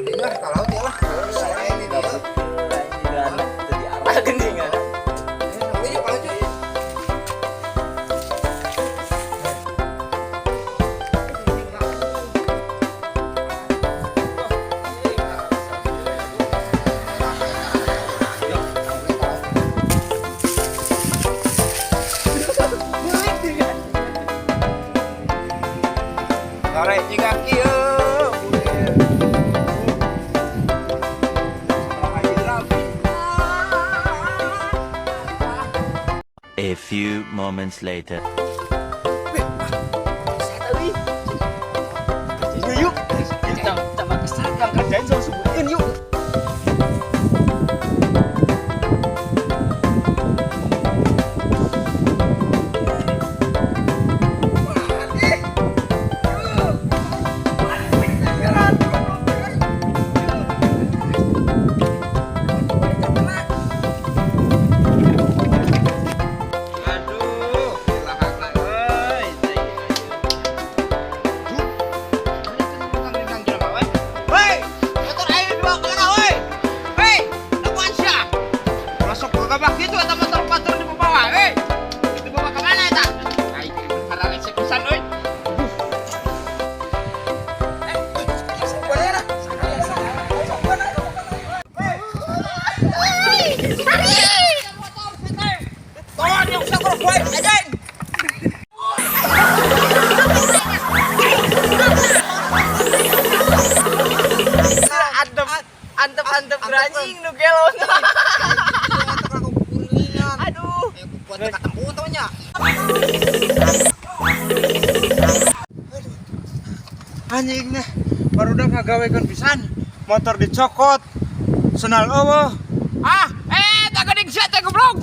Lah, kalau dia lah. Saya ini dia. Dan jadi arah geningan. Ini kalau cuy. Sore jika kieu. A few moments later. Yuk, yuk. Coba kesal yang kerjain sama sebutin yuk. Aduh, lahak euy. Hei, motor aing dibawa kemana woi? Hei, lakukan sia. Masuk ke gabak gitu atau motor patur dibawa, hei. Dibawa kemana eta? Aing karena pisan euy. Tolong yang usah gue ajain. Antep antep antep anjing nu gelon. Aduh. Buat ketemu taunya. Anjing nih, baru udah ngagawekeun pisan. Motor dicokot. Senal eueuh. Ah, eh, tak geuning sia teh goblok.